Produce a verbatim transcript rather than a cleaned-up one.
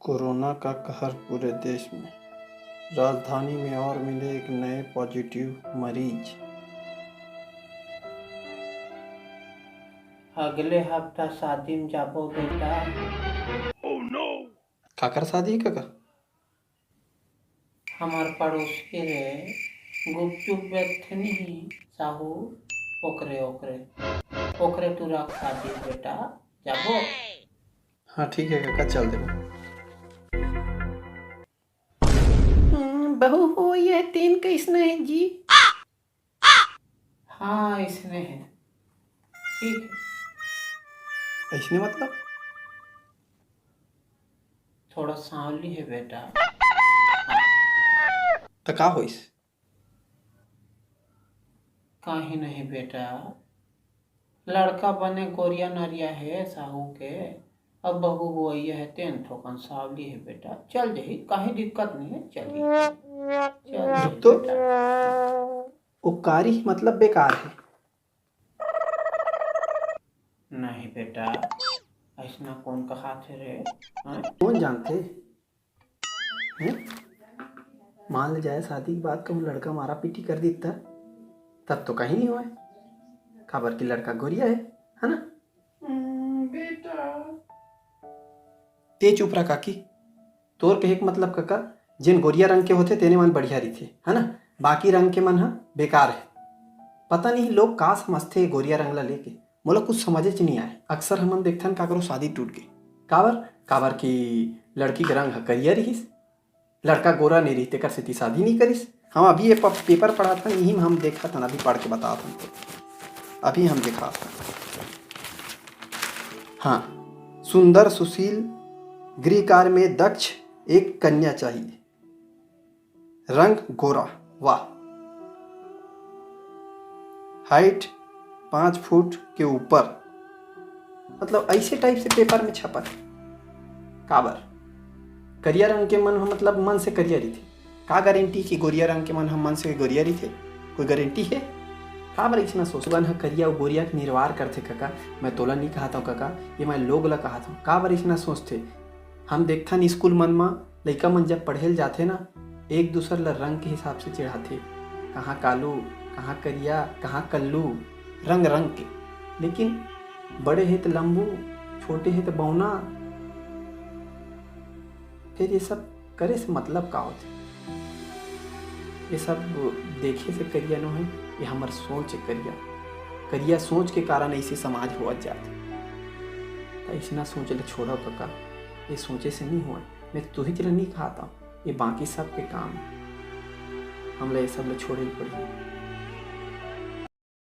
Corona का कहर पूरे देश में। राजधानी में और मिले एक नए पॉजिटिव मरीज। अगले हफ्ता शादी में जाबो बेटा। काकर शादी हे कका? हमार पड़ोस के रे गुपचुप बेचथे नहीं साहू, ओकरे, ओकरे, ओकरे टूरा के शादी बेटा, जाबो? हाँ, ठीक हे कका, चल देबो। हम्म, बहू हो, ये तेन कइसना हे जी? हाँ, अइसने हे। ठीक हे। अइसने मतलब? थोड़ा सांवली हे बेटा। त का होइस? काहीं नहीं बेटा, लड़का बने गोरिया नरिया हे साहू के, अब बहू होवइया हे तेन थोकन सांवली हे बेटा, चल जही, काहीं दिक्कत नहीं हे, चल जही। चल जही रुक तो। बेटा। ओ कारी मतलब बेकार हे। नहीं बेटा, अइसना कोन कहाथे रे? हाँ? कोन जानथे? हैं? मान ले जाए शादी के बाद कहूँ लड़का मारा पीटी कर दी त, तब तो कहीं नहीं होय, काबर कि लड़का गोरिया हे, है ना? हम्म, बेटा। ते चुप रह काकी, तोर कहे के मतलब कका, जेन गोरिया रंग के होथे तेने मन बढ़िया रहिथे, है ना? बाकी रंग के मन ह बेकार हे। पता नहीं लोग का समझथे गोरिया रंग ला लेके, मोला कुछ समझेच नहीं आए। अक्सर हमन देखथन काकरो शादी टूट गे, काबर? काबर कि लड़की के रंग ह करिया रिहिस, लड़का गोरा नहीं रहिस, तेकर सेती शादी नहीं करिस। हम अभी ये प-, पेपर पढ़ाथन, यही में हम देखाथन, अभी पढ़ के बताथन तो। अभी हम देखाथन। हाँ, सुंदर सुशील गृहकार में दक्ष एक कन्या चाहिए। रंग गोरा, वाह। हाइट पाँच फुट के ऊपर, मतलब अइसे टाइप से पेपर में छपत हे। काबर? करिया रंग के मन ह, मतलब मन से करिया रहिथे। का गारंटी कि गोरिया रंग के मन ह मन से गोरिया रहिथे? कोई गारंटी हे? काबर अइसना सोच? मन ह करिया अउ गोरिया के निर्वार करथे कका। मैं तोला नहीं कहत हूँ कका, ये मैं लोग ला कहत हूँ। काबर अइसना सोचथे? हम देखथन स्कूल मन म लइका मन जब पढ़े ल जाथे ना, एक दूसर ल रंग के हिसाब से चिढ़ाथे, कहाँ कालू, कहाँ करिया, कहाँ कल्लू, रंग रंग के। लेकिन बड़े हे त लंबू, छोटे हे त बौना। फिर ये सब करे से मतलब का होथे? ये सब देखे से करिया नो हे, ये हमर सोच हे करिया। करिया सोच के कारण ऐसे समाज होवत जात हे। त अइसना सोच ल छोड़व कका, ये सोचे से नहीं होय। मैं तुही च ल नहीं कहत हूँ, ये बाकी सब के काम हे। हमला ये सब ल छोड़े ल पड़ही।